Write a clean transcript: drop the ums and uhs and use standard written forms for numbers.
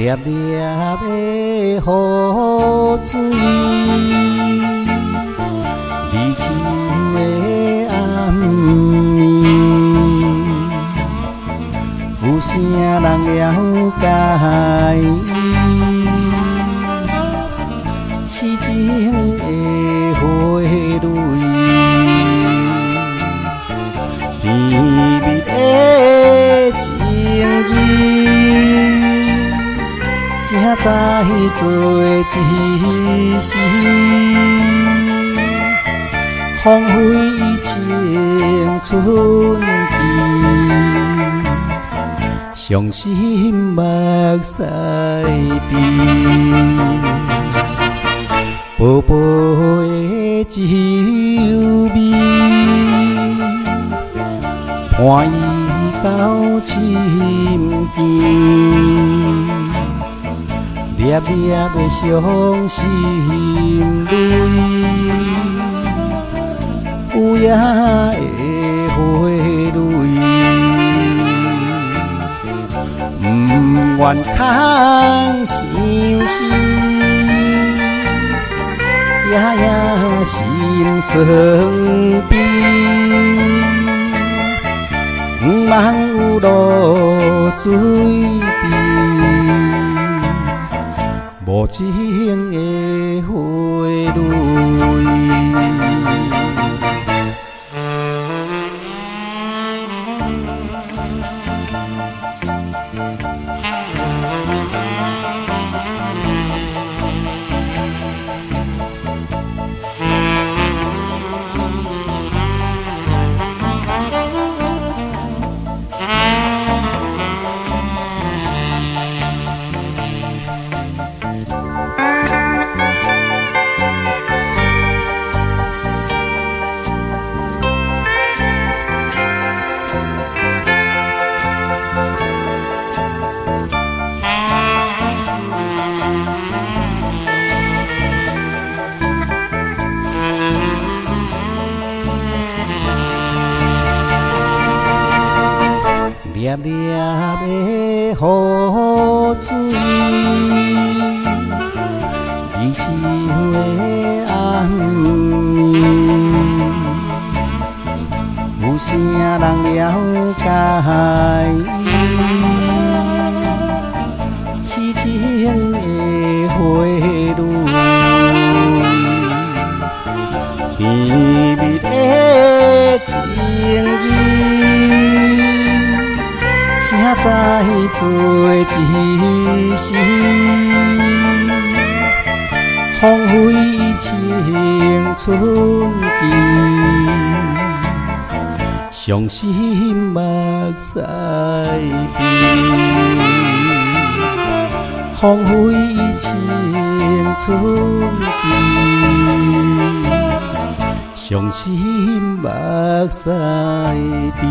粒粒的雨水，离秋的暗暝，有啥人了解？痴情的花蕊，甜蜜的情意，谁知做一时，荒废青春期，伤心目屎滴，薄薄的酒味，伴伊到深更，粒粒的伤心泪，有影的花蕊，毋愿空相思，夜夜心酸悲，毋茫有露水滴，無情的花蕊。粒粒的雨水，离秋的暗暝，有啥人了解？痴情的花蕊，甜蜜的情意，谁知做一时，荒废青春期，伤心目屎滴，荒废青春期，伤心目屎滴。